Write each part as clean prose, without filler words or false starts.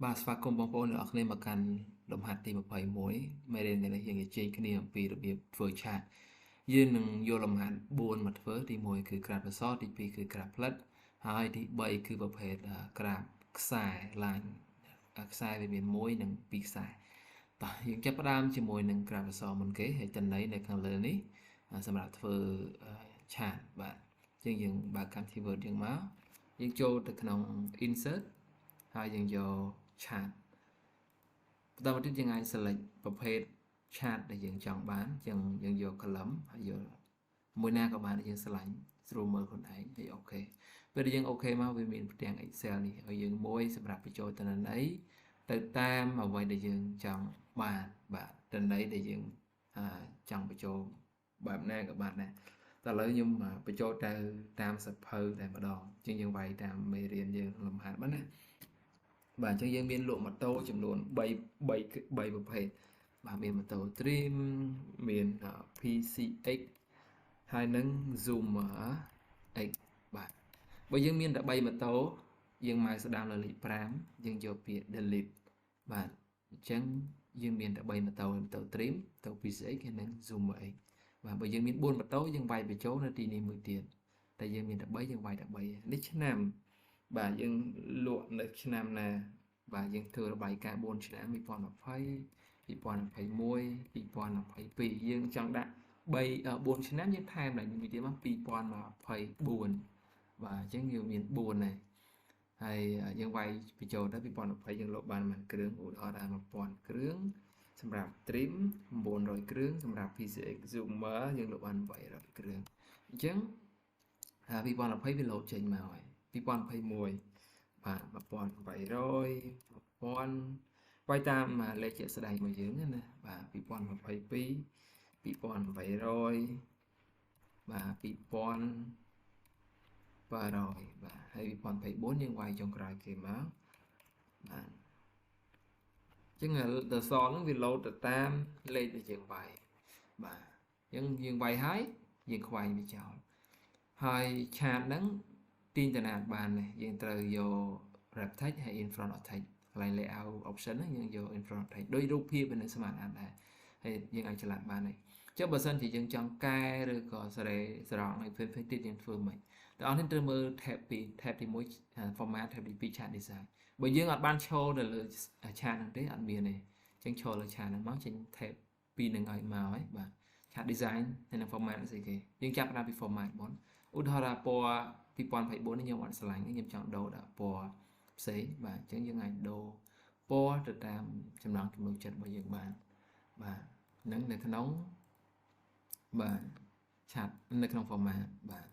បាទស្វាគមន៍បងប្អូនទាំងអស់គ្នាមកកាន់លំហាត់ទី21មេរៀននេះយើងនិយាយគ្នាអំពីរបៀបធ្វើ chart យើងនឹងយកលំហាត់4មកធ្វើទី1គឺក្រាបអក្សរទី2គឺក្រាបផ្លិតហើយទី3គឺប្រភេទក្រាបខ្សែ line ខ្សែវាមាន1និង2ខ្សែតោះយើងចាប់ផ្ដើមជាមួយនឹងក្រាបអក្សរមុនគេហើយតន័យនៅខាងលើនេះសម្រាប់ធ្វើ chart បាទអញ្ចឹងយើងបើកកម្មវិធី Word យើងមកយើងចូលទៅក្នុង insert ហើយយើងយក chart បន្តមកទៀតយើងអាច select ប្រភេទ chart ដែលយើងចង់បានអញ្ចឹងយើងយក column ហើយយកមួយណាក៏បានដែលយើងស្រឡាញ់ស្រួលមើលខ្លួនឯងហើយ OK ពេលដែលយើង OK មកវាមានផ្ទាំង Excel នេះឲ្យយើងមួយសម្រាប់បញ្ចូលទិន្នន័យទៅតាមអ្វីដែលយើងចង់បានបាទទិន្នន័យដែលយើងចង់បញ្ចូលបែបណាក៏បានដែរតែឥឡូវខ្ញុំបញ្ចូលទៅតាមសភៅតែម្ដងអញ្ចឹងយើងវាយតាមមេរៀនយើងលំហាត់បានណាបាទអញ្ចឹងយើងមានលក់ម៉ូតូចំនួន3 3 3ប្រភេទបាទមានម៉ូតូ Dream មាន PCX ហើយនឹង Zoomer X បាទបើយើងមានតែ3ម៉ូតូយើងមកស្ដាំលើលេខ5យើងយកពាក្យ delete បាទអញ្ចឹងយើងមានតែ3ម៉ូតូម៉ូតូ Dream ម៉ូតូ PCX ហើយនិង Zoomer X បាទបើយើងមាន4ម៉ូតូយើងវាយបញ្ចូលនៅទីនេះមួយទៀតតែយើងមានតែ3យើងវាយតែ3នេះឆ្នាំបាទយើងលក់នៅឆ្នាំណាបាទយើងធ្វើរបាយការណ៍4ឆ្នាំ2020 2021 2022យើងចង់ដាក់3 4ឆ្នាំយើងថែមឡើងមួយទៀតមក2024បាទអញ្ចឹងយើងមាន4ហើយហើយយើងវាយបញ្ចូលទៅ2020យើងលក់បានប៉ុន្មានគ្រឿងឧទាហរណ៍ថា1000គ្រឿងសម្រាប់ Dream 900គ្រឿងសម្រាប់ PCX Zoomer យើងលក់បាន800គ្រឿងអញ្ចឹង2020វាលោតចេញមកហើយ2021បាទ1800 1000វាយតាមលេខជាក់ស្ដែងរបស់យើងណាបាទ2022 2800បាទ2700បាទហើយ2024យើងវាយចុងក្រោយគេមកបាទអញ្ចឹងតសហ្នឹងវាលោតទៅតាមលេខដែលយើងវាយបាទអញ្ចឹងយើងវាយហើយយើងខ្វែងវាចោលហើយ chart ហ្នឹងទាញតាណាបាននេះយើងត្រូវយក wrap text ហើយ in front of text កន្លែង layout option ហ្នឹងយើងយក in front of text ដោយរូបភាពនៅ Smart Art ដែរហើយយើងអាចឆ្លាក់បានហើយចុះបើសិនជាយើងចង់កែឬក៏សេរីស្រង់ឲ្យផ្សេងៗទៀតយើងធ្វើម៉េចតើអស់នេះត្រូវមើល tab 2 tab ទី1 format tab ទី2 chart design បើយើងអត់បានឈរនៅលើ chart ហ្នឹងទេអត់មានទេអញ្ចឹងឈរលើ chart ហ្នឹងមកចេញ tab 2ហ្នឹងឲ្យមកហើយបាទ chart design ហើយនិង format ស្អីគេយើងចាប់ផ្ដើមពី format មុនឧទាហរណ៍ថាពណ៌2024នេះខ្ញុំអត់ស្រឡាញ់ទេខ្ញុំចង់ដូរដាក់ពណ៌ផ្សេងបាទអញ្ចឹងយើងអាចដូរពណ៌ទៅតាមចំណង់ចំណូលចិត្តរបស់យើងបានបាទនឹងនៅក្នុងបាទ chart នៅក្នុង format បាទ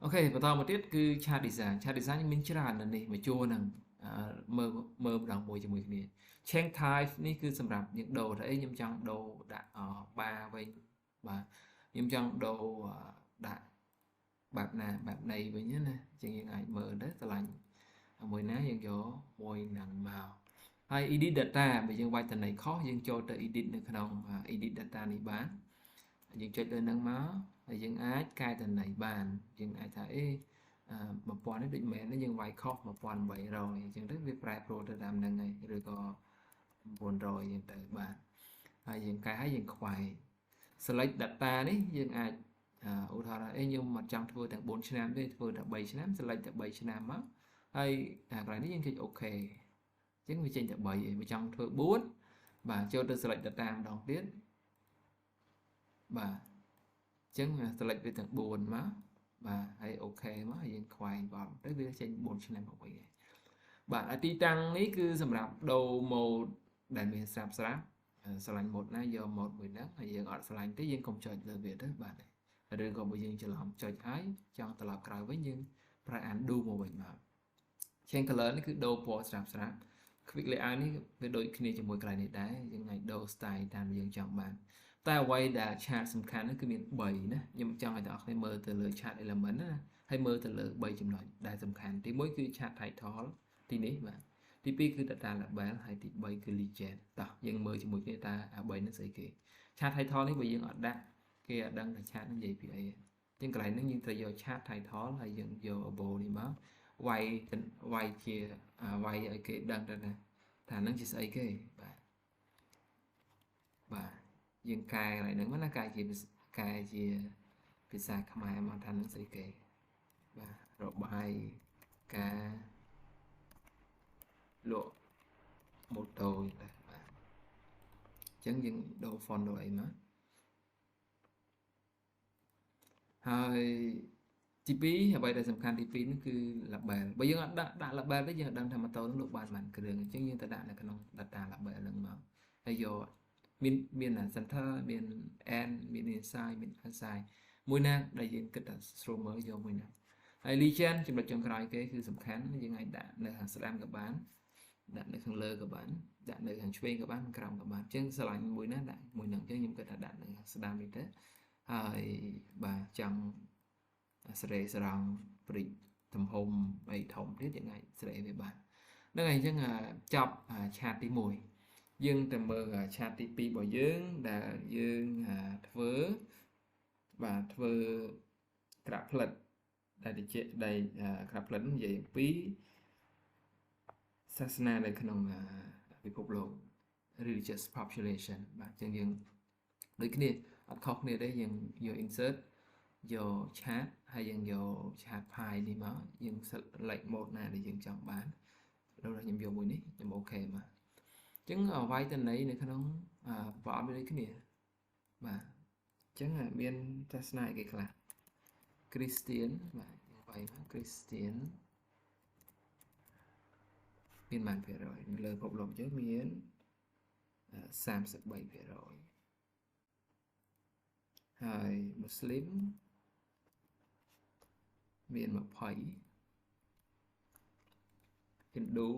OK បន្តមកទៀតគឺ chart design chart design មានច្រើននៅនេះមួយជួរហ្នឹងមើលមើលម្ដងមួយជាមួយគ្នា change type នេះគឺសម្រាប់យើងដូរទៅអីខ្ញុំចង់ដូរដាក់បាវិញបាទខ្ញុំចង់ដូរដាក់បែបណាបែបណីវិញណាអញ្ចឹងយើងអាចមើលទៅស្រឡាញ់មួយណាយើងយកមួយហ្នឹងមកហើយ edit data បើយើងវាយតំណែងខុសយើងចូលទៅ edit នៅក្នុង edit data នេះបានយើងចុចលើហ្នឹងមកហើយយើងអាចកែតំណែងបានយើងអាចថាអេ1000នេះដូចមែនទេយើងវាយខុស1800អញ្ចឹងទៅវាប្រែប្រួលទៅតាមហ្នឹងហើយឬក៏900អញ្ចឹងទៅបាទហើយយើងកែហើយយើងខ្វែង select data នេះយើងអាចឧទាហរណ៍អេខ្ញុំមិនចង់ធ្វើទាំង4ឆ្នាំទេធ្វើតែ3ឆ្នាំ select តែ3ឆ្នាំមកហើយកន្លែងនេះយើងចុច OK អញ្ចឹងវាចេញតែ3ឯងបើចង់ធ្វើ4បាទចូលទៅ select data ម្ដងទៀតបាទអញ្ចឹង select វាទាំង4មកបាទហើយ OK មកហើយយើងខ្វែងបត់ទៅវាចេញ4ឆ្នាំមកវិញហើយបាទអាទីតាំងនេះគឺសម្រាប់ដូរ mode ដែលមានស្រាប់ស្រាប់ស្រឡាញ់ mode ណាយក mode មួយហ្នឹងហើយយើងអត់ស្រឡាញ់ទេយើងកុំចុចលើវាទៅបាទឬក៏បើយើងច្រឡំចុចហើយចង់ត្រឡប់ក្រោយវិញយើងប្រើ undo មកវិញមក change color នេះគឺដូរពណ៌ស្រាប់ស្រាប់ quick layout នេះវាដូចគ្នាជាមួយកន្លែងនេះដែរយើងអាចដូរ style តាមយើងចង់បានតែអ្វីដែល chart សំខាន់នោះគឺមាន3ណាខ្ញុំចង់ឲ្យអ្នកនរគ្នាមើលទៅលើ chart element ណាហើយមើលទៅលើ3ចំណុចដែលសំខាន់ទី1គឺ chart title ទីនេះបាទទី2គឺ data label ហើយទី3គឺ legend តោះយើងមើលជាមួយគ្នាតើអា3នេះស្អីគេ chart title នេះបើយើងអត់ដាក់គេអត់ដឹងថា chart នឹងនិយាយពីអីជាងកន្លែងហ្នឹងយើងត្រូវយក chart title ហើយយើងយក above នេះមក វាយវាយជាវាយឲ្យគេដឹងទៅណាថាហ្នឹងជាស្អីគេបាទបាទយើងកែកន្លែងហ្នឹងណាកែជាភាសាខ្មែរមកថាហ្នឹងស្អីគេបាទរបាយការណ៍លក់ម៉ូតូបាទអញ្ចឹងយើងដូរ font ដូរអីមកហើយទី2អ្វីដែលសំខាន់ទី2នោះគឺ label បើយើងអត់ដាក់ label ទេយើងអត់ដឹងថាម៉ូតូនឹងលក់បានប៉ុន្មានគ្រឿងអញ្ចឹងយើងទៅដាក់នៅក្នុង data label ហ្នឹងមកហើយយកមាន center មាន end មាន inside មាន outside មួយណាដែលយើងគិតថាស្រួលមើលយកមួយណាហើយ legend ចំណុចចុងក្រោយគេគឺសំខាន់យើងអាចដាក់នៅខាងស្ដាំក៏បានដាក់នៅខាងលើក៏បានដាក់នៅខាងឆ្វេងក៏បានខាងក្រោមក៏បានអញ្ចឹងស្រឡាញ់មួយណាដាក់មួយហ្នឹងអញ្ចឹងខ្ញុំគិតថាដាក់នៅខាងស្ដាំនេះទៅហើយបាទចង់សេរីស្រង់ព្រិចទំហំអីធំទៀតយើងអាចសេរីវាបានហ្នឹងហើយអញ្ចឹងចប់ឆាតទី1យើងទៅមើលឆាតទី2របស់យើងដែលយើងធ្វើបាទធ្វើក្រាបផ្លិតដែលជាដែលក្រាបផ្លិតនិយាយអំពីសាសនានៅក្នុងពិភពលោក religious population បាទអញ្ចឹងយើងដូចគ្នាអត់ខុសគ្នាទេយើងយក insert យក chart ហើយយើងយក chart pie នេះមកយើង select mode ណាដែលយើងចង់បានដល់ខ្ញុំយកមួយនេះខ្ញុំអូខេមកអញ្ចឹងវាយតន័យនៅក្នុងប្រអប់ដូចគ្នាបាទអញ្ចឹងមានសាសនាអីគេខ្លះ Christian បាទយើងវាយមក Christian មានប៉ុន្មានភាគរយលើពិភពលោកយើងមាន 33% ហើយ Muslim មាន20 Hindu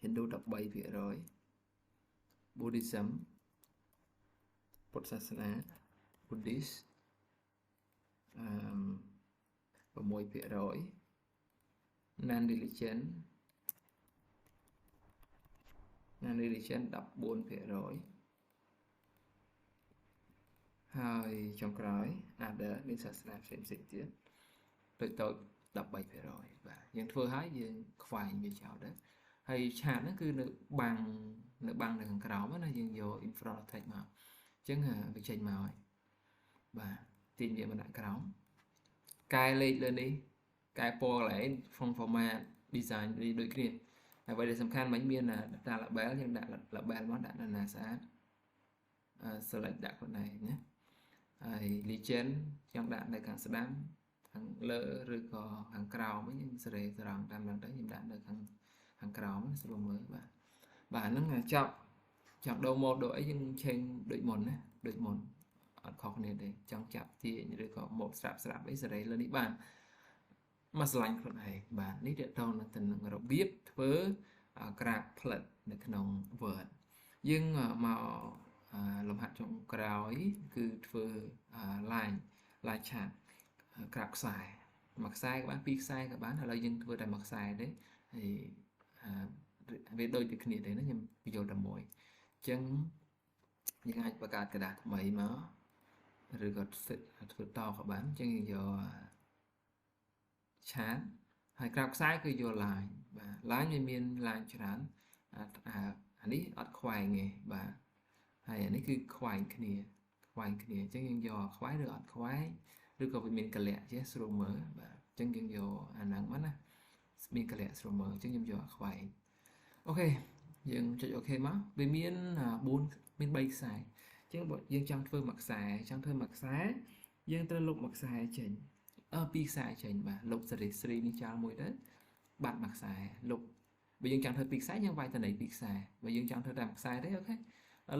13% Buddhism ពុទ្ធសាសនា Buddhist 6% Non religion 14% ហើយចុងក្រោយ other មានសាសនាផ្សេងៗទៀតតូចៗ13%បាទយើងធ្វើហើយយើងខ្វែងវាចោលទៅហើយឆាតហ្នឹងគឺនៅបាំងនៅខាងក្រោមណាយើងយក in front text មកអញ្ចឹងវាចេញមកហើយបាទទាញវាមកដាក់ក្រោមកែលេខលើនេះកែពណ៌កន្លែង format design ដូចគ្នាអ្វីដែលសំខាន់មិញមាន data label យើងដាក់ label មកដាក់នៅណាស្អាត select ដាក់ខ្លួនឯងណាហើយ legend ចង់ដាក់នៅខាងស្ដាំខាងលើឬក៏ខាងក្រោមវិញយើងសេរីស្រង់តាមហ្នឹងទៅខ្ញុំដាក់នៅខាងក្រោមស្រួលមើលបាទបាទហ្នឹងចប់ចង់ដូរម៉ូដដូរអីយើងឆេងដូចមុនណាដូចមុនអត់ខុសគ្នាទេចង់ចាប់ទាញឬក៏ម៉ូដស្រាប់អីសេរីលើនេះបានមកឆ្លាញ់ខ្លួនឯងបាទនេះទាក់ទងទៅនឹងរបៀបធ្វើក្រាបផ្លិតនៅក្នុង Word យើងមកលំហាត់ចុងក្រោយគឺធ្វើ line chart ក្រាបខ្សែមួយខ្សែក៏បានពីរខ្សែក៏បានឥឡូវយើងធ្វើតែមួយខ្សែទេហើយវាដូចតែគ្នាទេណាខ្ញុំបញ្យល់តែមួយអញ្ចឹងយើងអាចបង្កើតក្រដាសថ្មីមកឬក៏ធ្វើតក៏បានអញ្ចឹងយើងយកឆាតហើយក្រាបខ្សែគឺយក line បាទ line វាមាន line ច្រើនអានេះអត់ខ្វែងទេបាទហើយអានេះគឺខ្វែងគ្នាអញ្ចឹងយើងយកខ្វែងឬអត់ខ្វែងឬក៏វាមានកលៈចេះស្រួលមើលបាទអញ្ចឹងយើងយកអាហ្នឹងមកណាមានកលៈស្រួលមើលអញ្ចឹងខ្ញុំយកខ្វែងអូខេយើងចុចអូខេមកវាមាន4មាន3ខ្សែអញ្ចឹងបើយើងចង់ធ្វើមួយខ្សែយើងត្រូវលុបមួយខ្សែចេញពីរខ្សែចេញបាទលុប series 3នេះចោលមួយទៅបាត់មួយខ្សែលុបបើយើងចង់ធ្វើពីរខ្សែយើងវាយទៅនៃពីរខ្សែបើយើងចង់ធ្វើតែមួយខ្សែទេអូខេ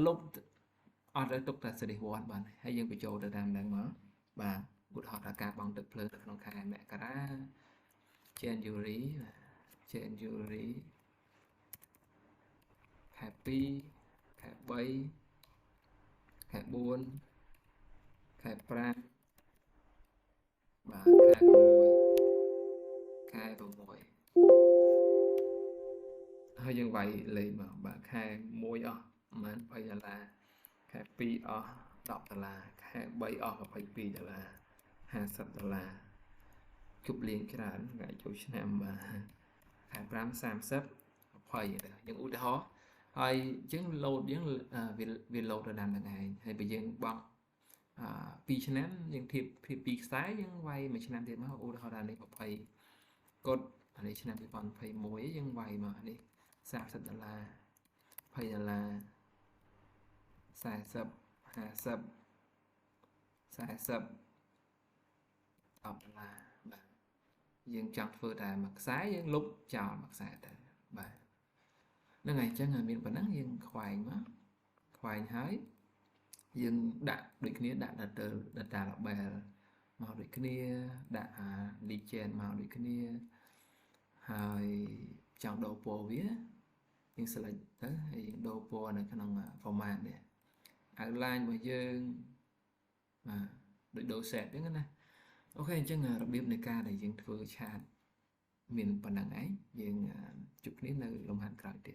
លុបអត់ឲ្យទុកតែ series 1បានហើយយើងបញ្ចូលទៅតាមហ្នឹងមកបាទឧទាហរណ៍ថាការបង់ទឹកភ្លើងនៅក្នុងខែមករា January January ខែ2ខែ3ខែ4ខែ5បាទខែ6ខែ6ហើយយើងវាយលេខមកបាទខែ1អស់ប្រហែល20ដុល្លារខែ2អស់10ដុល្លារខែ3អស់22ដុល្លារ 50ដុល្លារជប់លៀងច្រើនថ្ងៃចូលឆ្នាំបាទខែ5 30 20ទៅយើងឧទាហរណ៍ហើយអញ្ចឹង load យើងវា load ទៅតាមនឹងឯងហើយបើយើងបង់2ឆ្នាំយើងធៀប2ខ្សែយើងវាយមួយឆ្នាំទៀតមកឧទាហរណ៍ថានេះ20កុដអានេះឆ្នាំ2021យើងវាយមកនេះ30ដុល្លារ20ដុល្លារ40 50 40 10ដុល្លារបាទយើងចង់ធ្វើតែមួយខ្សែយើងលុបចោលមួយខ្សែទៅបាទហ្នឹងហើយអញ្ចឹងមានប៉ុណ្ណឹងយើងខ្វែងមកខ្វែងហើយយើងដាក់ដូចគ្នាដាក់ data label មកដូចគ្នាដាក់ legend មកដូចគ្នាហើយចង់ដូរពណ៌វាយើង select ទៅហើយយើងដូរពណ៌នៅក្នុង format នេះ outline របស់យើងបាទដូចដូរ set អញ្ចឹងណាអូខេអញ្ចឹងរបៀបនៃការដែលយើងធ្វើឆាតមានប៉ុណ្ណឹងឯងយើងជួបគ្នានៅលំហាត់ក្រោយទៀត។